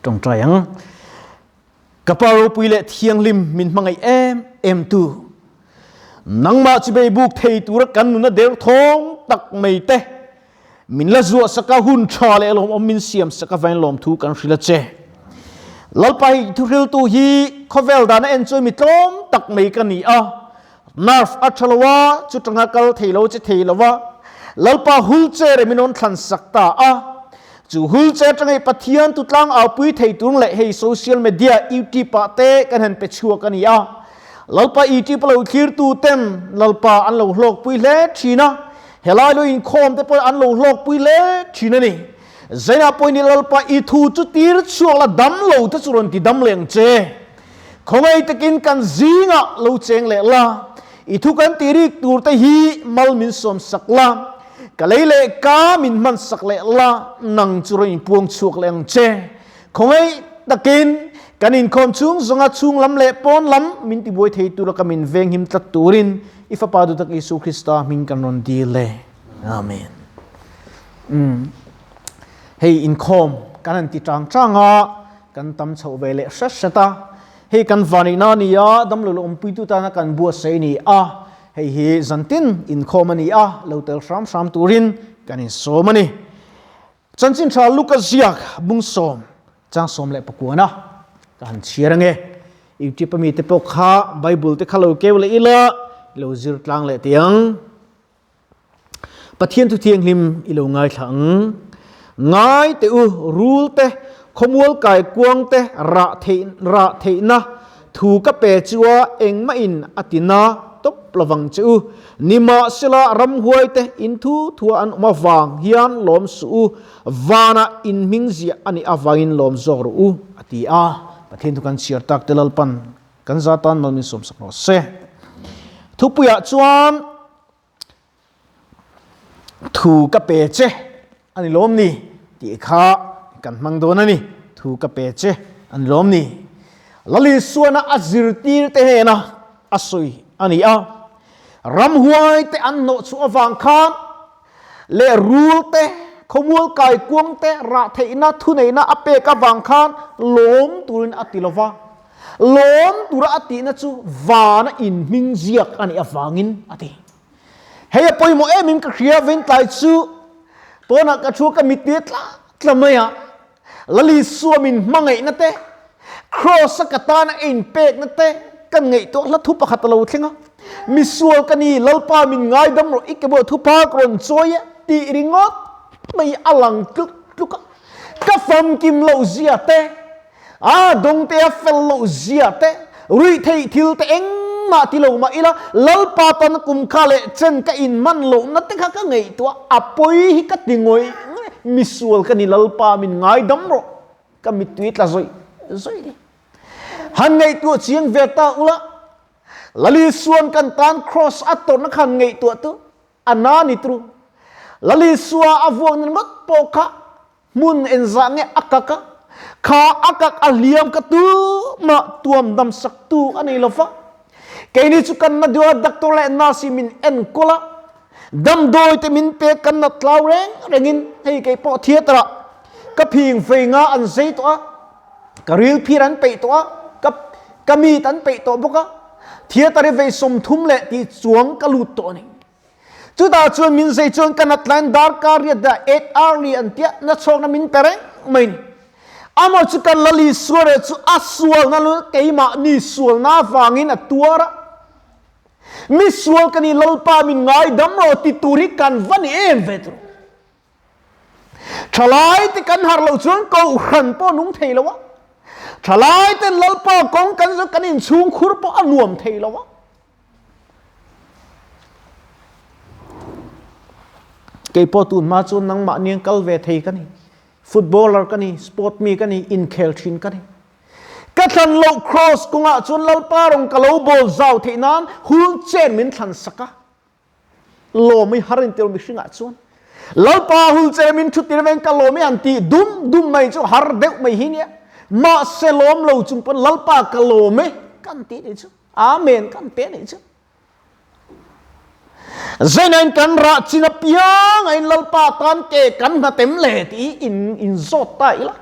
Tawngtai ang. Ka Pa ropui leh thianghlim min hmangaih em em tu. Nangmah chibei buk thei tura kan nuna derthawng tak mai te min la zuah saka hun tha leh lawmawm min siam saka vain lawmthu kan hrilh a che. Lalpa hi thuhriltu hi khawvel dana en chuan mi tlawm tak mai ka ni a. Nerve a tha lo a, chutanga kal thei lo che thei lo a, Lalpa wheelchair e min rawn thlan sak ta a. Chu wheelchair atanga i Pathian tu tlang aupui thei tur leh hei social media YouTube ah te kan han pe chhuak a ni a. Lalpa YouTube a lo thlir tu ten Lalpa an lo hlawkpui hle thin a, helai lo inkhawm te pawh an lo hlawkpui hle thin a ni. Zainah pawh ni Lalpa i thu chu tir chhuak la dam lo te chu rawn ti dam leh ang che. Khawngaih takin kan zingah lo cheng leh la, i thu kan tih rik tur te hi mal min sawm sak la, ka lei leh ka min hman sak leh la, nang chu rawn inpuang chhuak leh ang che. Khawngaih takin kan inkhawm chhung zawnga chhung lam leh pawn lam min tibuai thei tura ka min venghim tlat turin i Fapa duhtak Isu Krista hming kan rawn dil e. Amen. Umm. Hei inkhawm kan han ti tang tang a. Kan tam chhoh ve leh hret hret a, hei kan vanihna a ni a, damlo leh awmpuitu tana kan buatsaih a ni a, hei hi zantin inkhawm a ni a, lo tel hram hram turin kan insawm a ni. Chanchin tha Luka ziak bung sawm chang sawm leh pakuana ka han chhiar ange. YouTube a mite pawh kha Bible te kha lo keu leh ila, i lo zir tlang leh teh ang. Pathian thu thianghlim i lo ngaithla ang. Ngai teh u, rul te, khawmual kai kuang te rah theih rah theihna thu ka pe chu a engmahin a ti na tawp lovang che u. Nimahsela ramhuai te in thu thua an awm avang hian lawm suh u, vanah in hming ziah a nih avangin lawm zawk rawh u, a ti a. Pathian thu kan chhiar tak te Lalpan kan za tan mal min sawmsak rawh se. Thupuiah chuan thu ka pe che a ni lawm ni tih kha kan hmang dawn a ni. Thu ka pe che a ni lawm ni. Lalisuana a zirtir te hnena a sawi a ni a. Ramhuai te an hnawh chhuah avang khan leh rul te, khawmual kaikuang te rah theihna thuneihna a pek avang khan lawm turin a ti lova. Lawm tura a tihna chu vana inhming ziak a nih avangin a ti. Hei a pawimawh em in ka hria Ventlai chu pawnah ka thu ka mittir tla tla mai a, Lali Suamin hmangaihna te, Kraws a ka tana a inpekna te kan ngaihtuah hla thu pakhat a lo thleng a, Misual ka ni, Lalpa min ngaidam rawh i ke buah thuphak rawn chawi e tih ringawt mai a lang tluk tluk a, ka famkim loh zia te, A dawngte a fel loh zia te, ruih theih thil te engmah ti lo mah ila, Lalpa tan kum kha leh chen ka inhman lohna te kha ka ngaihtuah, a pawi hi ka ti ngawih ngawih, misual ka ni Lalpa min ngaidam rawh, ka mittui tla zawih zawih ni. Han ngaihtuah chiang ve ta ula, Lalisuan kan tan Kraws a tawrhna kha han ngaihtuah tu, a na ni tru. Lalisua a vuakna ringawt pawh kha Hmun engzah nge a kak a, kha a kak a hliam ka tu mah tuam dam sak tu a nei lo va. Keini chu kan na duh a, doctor leh nurse hi min enkawl a, damdawi te min pek kan nat tlau reng rengin hei kei pawh theatre ah ka phing fei nga an zei tawh a, ka ril phir an peih tawh a, ka ka mit an peih tawh bawk a, theatre hi vei 30 leh tih chuang ka lut tawh a ni. Chutah chuan min zei chuan ka nat laiin darkar riat dah 8 hourly an tia na chhawkna min pe reng mai ni. Amaw chu kan Lali sual chu a sualna lu keimah ni sualna avangin a tuar a. Mi sual ka ni Lalpa min ngaidam rawh ti tur hi kan va ni em ve tur. Thalai te kan harh loh chuan kohhran pawh a nung thei lo a. Thalai ten Lalpa kawng kan zawh kan inchhung khur pawh a nuam thei lo a. Kei pawh tun hma chuan nangmah nian kal ve thei ka ni. Footballer ka ni, sport mi ka ni, inkhel thin ka ni. Ka thlan loh cross kawngah chuan Lalpa rawng ka lo bawl zau theih nan hul chen min thlan sak a. Lawm i har intir mihringah chuan Lalpa hul chen min thu tir veng ka lawm i han tih dum dum mai chu har deuh mai hi nia. Mahse lawm lo chung pawn Lalpa ka lawm e kan tih ni chu. Amen kan pe nih chu. Zeinain kan rah chin apiang a in Lalpa tan ke kan hnatem le ti in in zawt ta ila.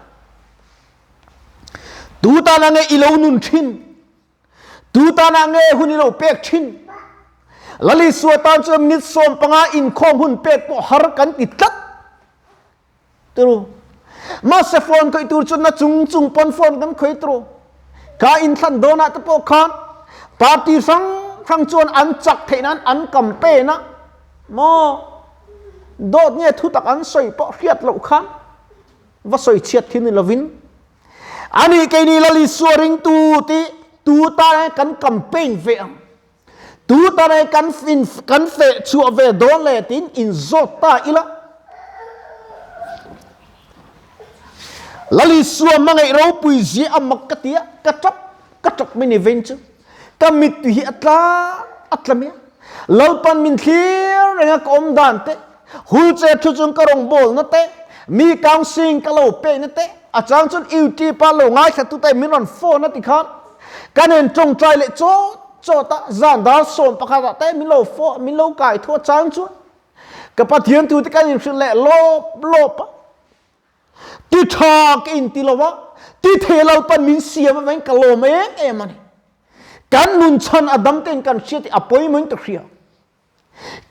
Tu tana nge i lo nun thin? Tu tana nge hun i lo pek thin? Lal Isua tan chuan minute 15 inkhawm hun pek pawh har kan ti tlat. Turu. Mahse phone khawih tur chuan na chung chung pawn phone kan khawih turu. Ka inthlan dawnah te pawh khan party hrang hrang chuan an chak theih nan an campaign a. Maw? Dawt nge thutak an sawi pawh hriat loh khan va sawi chhiat thin ni lovin ani keini Lal Isua ringtu ti tu tan kan campaign ve ang. Tu tane kan fin kan feh chhuah ve dawn le tiin in zawt ta ila. Lal Isua hmangaih ropui zia a mak ka ti a, ka tap ka tap mai ni vein chu. Ka mittui hi a tla a tla mai a. Lalpan min thlir reng a ka awm dan te, wheelchair thu chung ka rawngbawlna te, mi counselling ka lo pekna te, a chang chuan YouTube a lo ngaithla tu te min rawn phone a ti khan Kan in tawngtai leh chawt chawt a, zan dar 11 ah te min lo fo min lo kai thu a chang chuan ka Pathian thu te kan in hrilh leh lawp lawp a. Ti tha ka in ti lo a, ti thei Lalpan min siam avangin ka lawm em em a ni. Kan nun chhan a dam ten kan hria tih a pawimawhin ka hria.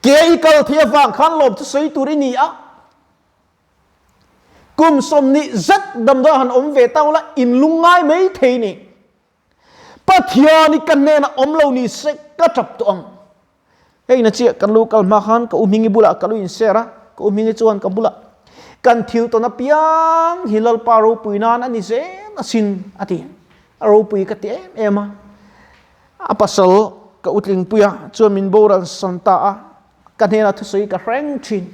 Ke i kal thei avang khan lawm chu sawi tur i ni a. Kum 20 zet damdawi han awm ve ta ula in lungngai mai thei ni. Pathian i ka hnenah awm lo ni se ka tap tawh ang. Hei na chiah kan lo kal hma khan ka u Hmingi bulah ka lo inshare a, ka u Hmingi chuan ka bulah kan thil tawn apiang hi Lalpa ropui nan a ni zel asin a ti. A ropui ka ti em em a. A pasal ka u Tlingpuia chuan min boral san ta a, ka hnenah thusawi ka hreng thin.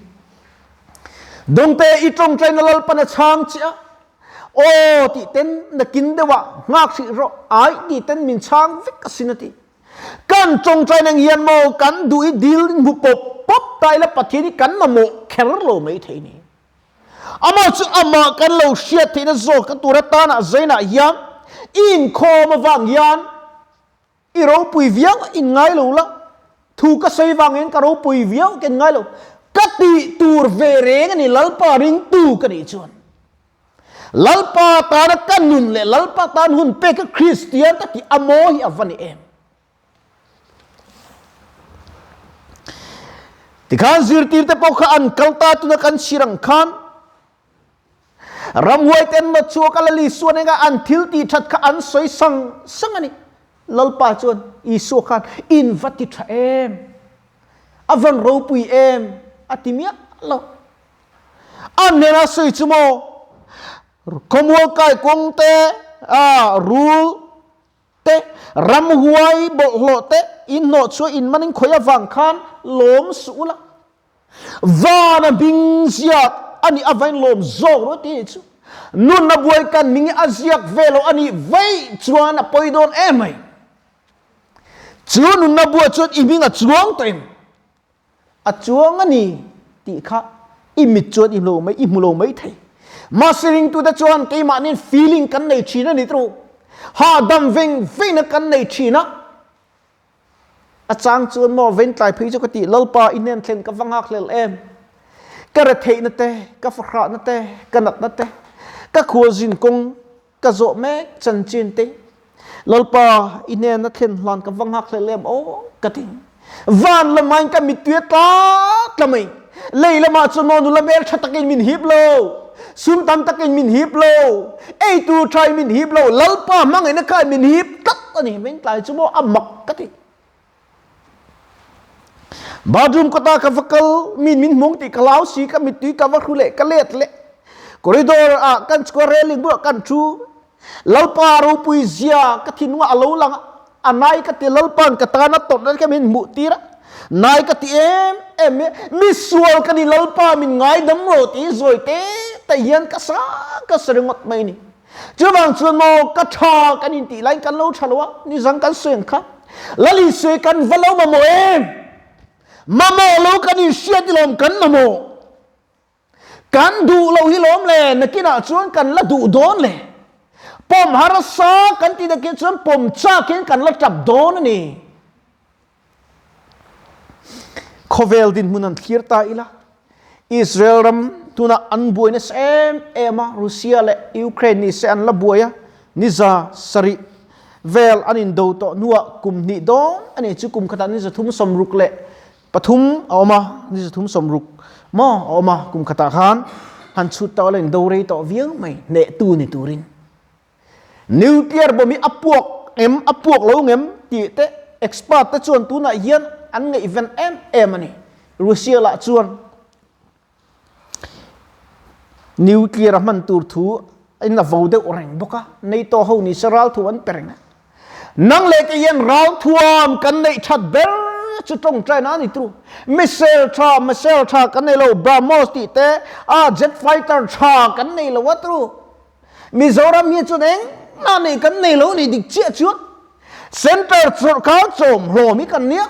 Dawngte i tawngtaina Lalpan a chhang che a, aw tih ten nakin deuhah nghak hrih rawh ai tih ten min chhang vek asin a ti. Kan tawngtaina ang hian maw kan duh i dil in hmu pawp pawp ta ila Pathian hi kan mamawh kher lo mai thei ni. Amah chu amah kan lo hriat theihna zawk ka tur atana zainah hian i inkhawm avang hian I ropui viau a in ngai lo la, thu ka sawi vangin ka ropui viau ka in ngai lo. Ka tih tur ve reng a ni Lalpa ringtu ka nih chuan. Lalpa tana ka nun leh Lalpa tan hun pek ka Kristian ka tih a maw hi a va ni em. Tikhan zirtirte pawh kha an kal ta tuna kan chhir ang khan Ramhuai ten nawt chhuak a Lal Isua nena an thil tih that kha an sawi sang sang a ni. Lalpa chuan Isua khan in va ti tha em? A van ropui em? A ti miah lo. An hnena sawi chu maw khawmual kai kawng te, rul te, ramhuai bawlhhlawh te in hnawh chhuah in manin khawih avang khan lawm suh ula. Vana hming ziak a nih avain lawm zawk rawh tih chu nunna buai kan hming hi a ziak ve lo a nih vaih chuan a pawi dawn em mai. Chu nunna buai chuan i hming a chuang tawh em? A chuang a ni tih kha i mit chuan i hmu mai i hmu lo mai thei. Mahse ringtute chuan keimahniin feeling kan nei thin a ni tawh. Hahdam veng vengna kan nei thin a. A chang chuan maw ventlai phei chu ka tih Lalpa i hnen thlen ka va nghak hlel em. Ka retheihna te, ka fahrahna te, ka natna te, ka khualzin kawng ka zawh mek chanchin te Lalpa i hnena thlen hlan ka va nghak hlel em aw ka ti. Van lamain ka mittui a tla tla mai. Lei lamah chuan maw nula hmel tha takin min hip lo, sum tam takin min hip lo, ei tur thain min hip lo, Lalpa hmangaihna khain min hip tlat a ni. Ventlai chu maw a mak ka ti. Bathroom kawta ka va kal, min min hmung tih ka hlau si, ka mittui ka va hru leh ka let leh. Corridor ah kan chhuah railing bulah kan thu. Lalpa ropui zia ka thinlungah a lo lang a, a nai ka ti Lalpa'n ka tan a tawrh na kha min hmuh tir a, nai ka ti em em mai a, mi sual ka ni Lalpa min ngaidam rawh tih zawi te te hian ka sa ka sa ringawt mai a ni. Chuvang chuan maw ka tha kan intih laiin kan lo tha lo a, nizang kan sawi ang kha Lal Isua kan va lo mamawh em? Mamawh lo kan inhriat i lawm kan mamawh. Kan duh loh hi lawm le, nakinah chuan kan la duh dawn le. Pawm harsa kan tih nakin chuan pawm chak hian kan la tap dawn a ni. Khawvel dinhmun an thlir ta ila, Israel ram tunah an buai nasa em em a, Russia leh Ukraine ni se an la buai a. Ni 700 vel an indo tawh hnuah kum hnih dawn a nih chu kum khatah ni 363 a awm a, ni 360 maw a awm a kum khatah khan han chhut tawh la indo rei tawh viau mai hnehtu ni turin. Nuclear bomb hi a puak em a puak lo ngem tih te expert te chuan tunah hian an ngaihven em em a ni. Russia lah chuan Nuclear a hman tur thu in a vo deuh reng bawk a, NATO ho ni se ral thu an pe reng a. Nang leh kei hian ral thuam kan neih that ber chu tawngtai na a ni tru. Missile tha, missile tha kan nei lo, BrahMos tih te, a jet fighter tha kan nei lo a tru. Mizoram hi chuan engmah neih kan nei lo a ni dik chiah chuan Centre sawrkar chawm hlawm hi kan nia.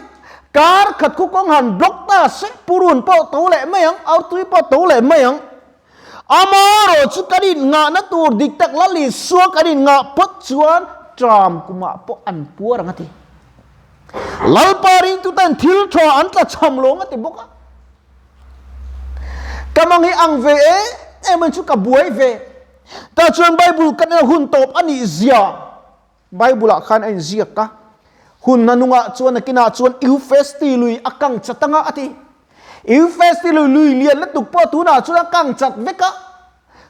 Kar khat khu kawng han block ta se purun pawh to leh mai ang, artui pawh to leh mai ang. Amaherawh chu kan inngahna tur dik tak Lal Isua kan inngah phawt chuan tram kumah pawh an puar ang a ti. Lalpa ringtuten thil tha an tla chham lo ang a ti bawk a. Ka mang hi ang ve em em ang chu ka buai ve. Tah chuan Bible kan en hun tawp a nih zia Bible ah khan a inziak a. Hun hna nungah chuan nakinah chuan Eufesti lui a kang chat anga a ti. Eufesti lui lui lian lutuk pawh tunah chuan a kang chat vek a.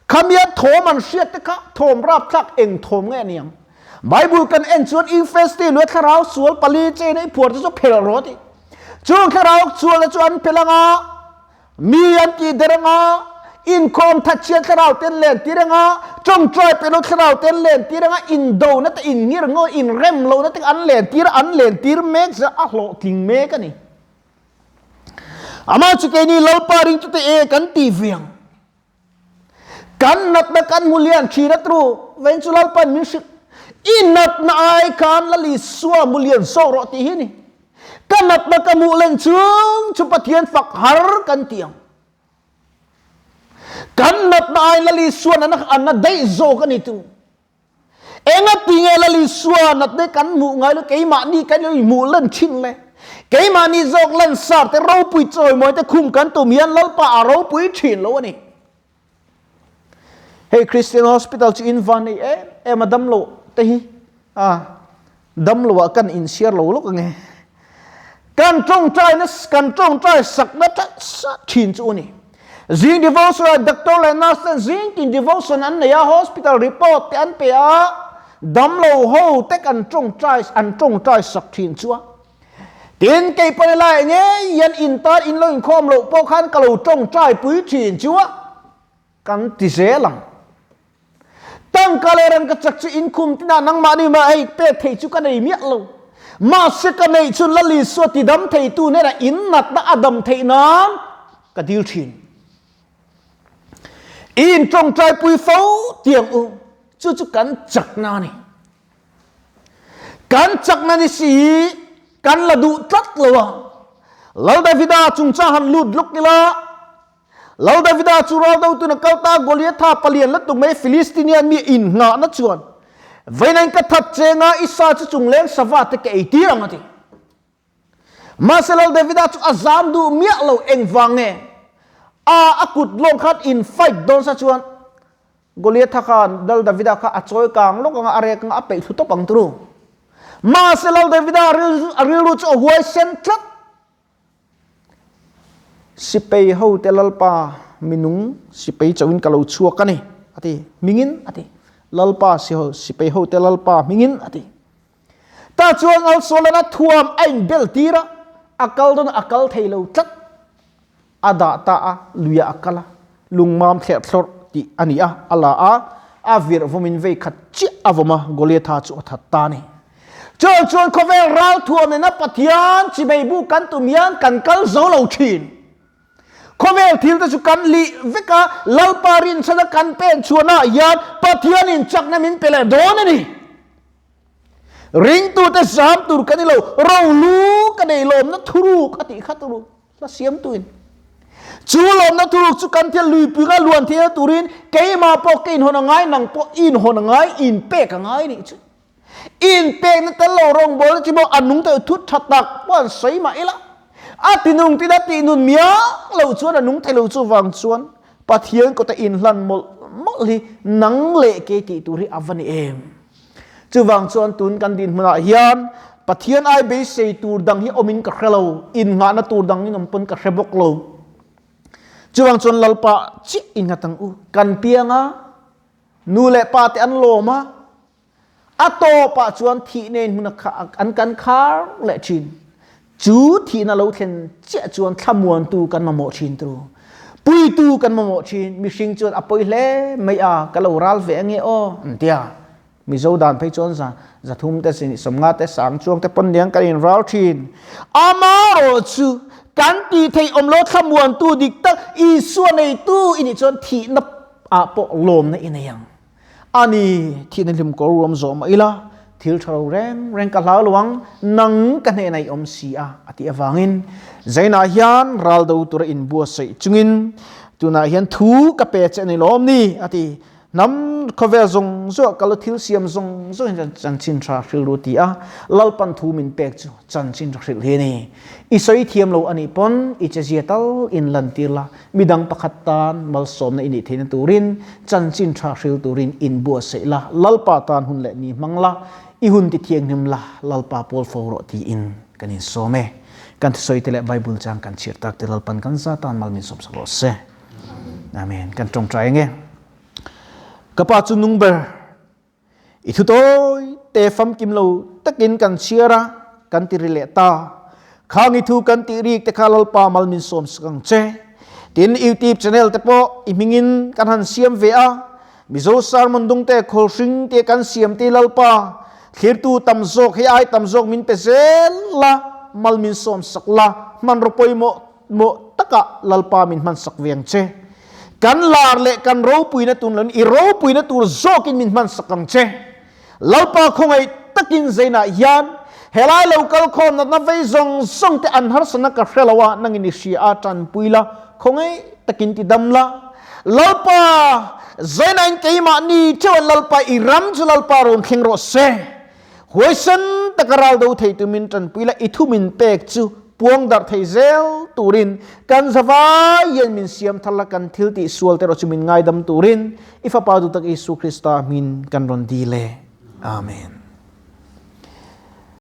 Khamia thawm an hriat te kha thawm rapthlak eng thawm nge a ni ang? Bible kan en chuan Eufesti lui a thlarau sual pali cheina i phuar te chu phel rawh a ti. Chung thlarau sual te chu an phel anga, mi an tih der anga, inkhawm thatchhiat thlarau te an len tir anga, tawngtai pe lo thlarau te an len tir anga, indona te inngir ngaw inrem lohna te an len tir a, an len tir mek zia a hlawhtling mek a ni. Amah chu keini Lalpa ringtute e kan tih ve ang. Kan natna kan hmu lian thin a tru, vawiin chu Lalpan min hrilh. I natna ai khan Lal Isua hmu lian zawk rawh tih hi ni. Ka natna ka hmuh len chung chu Pathian fak har kan ti ang. Kan natna ai Lal Isuan a na daih zawk a ni tu. Enga ti nge Lal Isua natna kan hmuh ngai lo keimahni kan lo inhmuh lan thin le? Keimahni zawk lansar te ropui chawimawi te khum kan tum hian Lalpa a ropui thin lo a ni. Hei Christian Hospital chu in van nei em em a damlo te hi a Damlo ah kan inchhiar lo lawk ange. Kan tawngtaina kan tawngtai sakna tasa thin chu a ni. Zing devotion ah doctor leh nurse ten zing tin devotion an nei a, hospital report te an pe a, damlo ho te kan tawngtai an tawngtai sak thin chu a. Tin, kei pawh helai ngei hian in tan in lo inkhawm loh pawh khan ka lo tawngtai pui thin chu a. Kan ti zel ang. Tangka leh rangka chak chu inkhum tinah nangmahni mah hei pek thei chu ka nei miah lo. Mahse ka neih chun Lal Isua tidam theitu hnenah in natna a dam theih nan ka dil thin. I intawngtaipui fo tiang u, chu chu kan chakna a ni. Kan chakna ni si hi kan la duh tlat lo a. Lal Davida chungchang han lut lawk ila, Lal Davida chu ral dotun a kal ta, Goliatha palian la tuk mai Filistinian mi innghahna chuan, Vawiin ka that cheng a, i sa chu chungleng sava te ka ei tir ang a ti. Mahse Lal Davida chu a zam duh miah lo, engvang nge? A a kut lawng khan in fight dawn sa chuan Goliatha khan Lal Davida kha a chawi kang lawk ang a, a rek ang a, a peih thlu tawp ang turu. Mahse Lal Davida a rilru chu a huaisen tlat. Sipei hote Lalpa minung sipei chauhin ka lo chhuak a ni, a ti. Hmingin a ti. Lalpa sipei hote Lalpa hmingin a ti. Tah chuan Alsolana thuam a inbel tir a, a kal dawn a kal thei lo tlat. A dah ta a, luiah a kal a, lungmam thlerh thlawrh tih a ni a, a la a, a virh vawmin vei khat chiah a vawm a, Goliatha chu a that ta a ni. Chuan chuan khawvel ralthuam nena Pathian chimei bu kan tum hian kan kal zo lo thin. Khawvel thil te chu kan lih vek a, Lalpa rinchhana kan pen chhuahnaah hian Pathianin chakna min pe leh dawn a ni. Ringtute zam tur kan ni lo, rohlu ka nei lawmna thuruk a tih kha turu hla siamtuin. Chu lawmna thuruk chu kan thil luipui kha luan theihna turin keimah pawh ka inhawn a ngai, nang pawh i inhawn a ngai, inpek a ngai nih chu. Inpekna tel lo rawngbawlna chi pawh a nung thei thut tha tak pawh an sawi mah ila, a tinung tina tih nun miang lo chuan a nung thei lo chuvang chuan Pathian kawta inhlan mawlh mawlh hi nang leh kei tih tur hi a va ni em? Chuvang chuan tun kan dinhmunah hian Pathian ai beisei tur dang hi awmin ka hre lo, innghahna tur dangin awm pawn ka hre bawk lo. Chuvang chuan Lalpa chiah innghat ang u. Kan piang a, nu leh pa te an lawm a, a tawpah chuan thihna in hmun an kan khar leh thin. Chu thihna lo thlen chiah chuan thlamuantu kan mamawh thin tu. Puitu kan mamawh thin. Mihring chuan a pawi hle mai a, ka lo ral ve ange aw an tia. Mizo dan phei chuan za zathum te 30 te sang chuang te pawn niang kan in ral thin. Amarawh chu kan tih theih awm lo thlamuantu dik tak Isua neitu i nih chuan thihna ah pawh lawmna i nei ang. Ani thihna hlim kawr ruam zawh mah ila thil tha lo reng reng ka hlau lo ang, nang ka hnenah i awm si a a tih avangin Zainah hian ral do tura inbuatsaih chungin tunah hian thu ka pe che a ni lawm ni a ti. Hnam khawvel zawng zawng kal thil siam zawng zawng hian chanchin tha hrilh ru ti a, Lalpan thu min pek chu chanchin tha hrilh hi a ni. I sawi thiam lo a nih pawn i chezia tal in lantir la, midang pakhat tan malsawmna i nih theihna turin chanchin tha hril turin in buatsaih la, Lalpa tan hun leh ni hmang la, i hun ti thianghlim la, Lalpa pawl fo rawh tiin kan insawm e. Kan thusawi te leh Bible chang kan chhiar tak te Lalpan kan za tan mal min sawmsak rawh se. Amen. Kan tawngtai ange. Ka pa chu nung ber. I thu tawi te famkim lo takin kan chhiar a, kan ti ri leh ta. Khang i thu kan tih rik te kha Lalpa mal min sawm sak ang che. Tin, YouTube channel te pawh i hmingin kan han siam ve a. Mizo sermon dung te khawlhring te kan siam te Lalpa thlirtu tam zawk hei ai tam zawk min pe zel la, mal min sawm sak la, hmanraw pawimawh Mawh takah Lalpa min hmansak ve ang che. Kan lar leh kan ropuina tun loin i ropuina tur zawkin min hmansak ang che. Lalpa khawngaih takin zeinah hian helai lo kal khawm natna vei zawng zawng te an harsatna ka hre lo a, nangin i hria a, tanpui la, khawngaih takin ti dam la. Lalpa, zeinah in keimahni theuh an Lalpa i ram chu Lalpa rawn thleng rawh se. Huaisen taka ral do thei tumin tanpui la i thu min pek chu puang darh thei zel turin kan zavai hian min siam thar la kan thil tih sual te erawh chu min ngaidam turin i Fapa duhtak Isu Krista hmin kan rawn dil e. Amen.